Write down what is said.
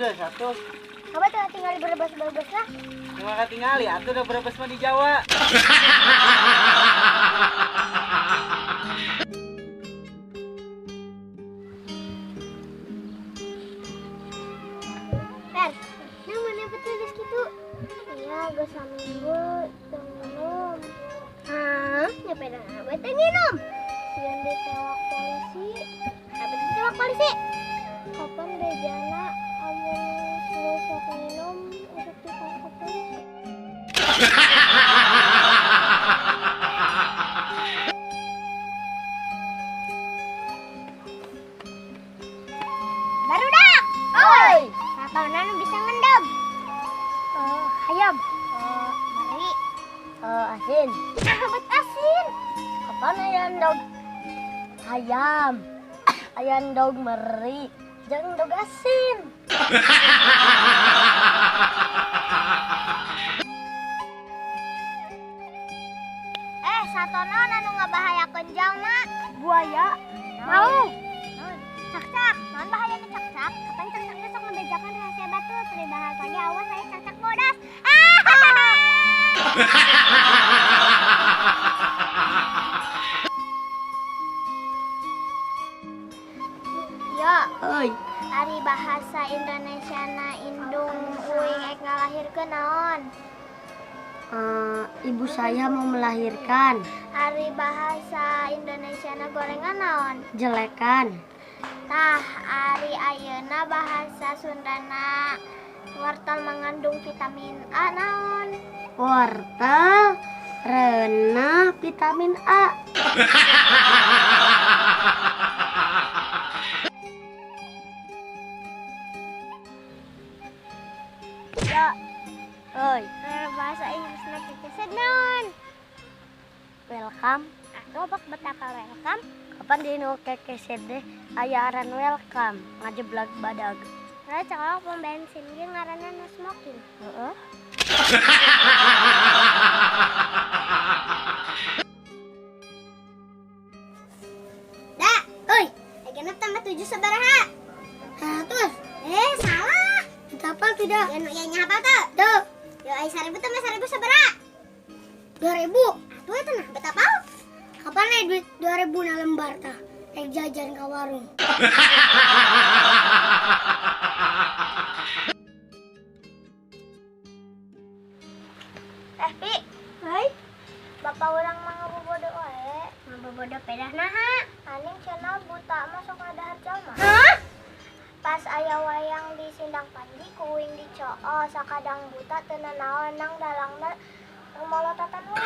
Geus atuh. Apa tuh tinggal di Brebes-Brebes lah? Cuma katingali atuh da Brebes mah di Jawa. Per, nah mana betul geus kitu? Iya, geus saminggu teu nginum. Hah? Nyampe dah we teu nginum. Sieun ditewak polisi. Apa ditewak polisi? Kapan bejana amun nu sok nginum untuk ditangkap polisi? Barudak. Oi. Satonan bisa ngendog. Hayam. Meri. Asin. Ah, bet asin. Kapan aya endog? Hayam. Aya endog meri. Jeung endog asin. Satonon anu ngabahayakeun jalma? Buaya. Mau. Cakcak, naon bahayana cakcak? Kapan cakcak teh sok ngebejakan rahasia batur, peribahasa ge awas aya cakcak bodas. Yo, Oi. Ari bahasa Indonesia na indung uing ek ngalahirkeun naon? Ibu saya mau melahirkan. Ari bahasa Indonesia na gorengan naon? Jelekan. Tah, ari ayeuna bahasa Sundana wortel mengandung vitamin A naon? Wortel renah vitamin A. Yo. Oi. Bahasa Inggris na kekeset naon? Welcome. Atuh bak betapa welcome? Kapan di nu kekeset deh aya aran welcome ngajeblag badag. Nah, cakap pom bensin ge ngaranna no smoking. Heeh. Da, oi, genep tambah 7 sabaraha? 100. Salah. Hafal tidak? Ya, ya nyapa tuh? Tuh. Yo, ai 1000 tambah 1000 sabaraha? 2000. Atuh eta nah, bet apal? Kapan nih duit 2000 na lembar tah? Rek jajan ka warung. Teh Pi. Hai. Bapak urang mah ngabobodo wae. Ngabobodo pedah naha? Aning cenah buta mah sok ngadahar jalma. Hah? Pas aya wayang di Sindang Panji ku uing dicoo sakadang buta teu nanaon nang dalangna molototan wae.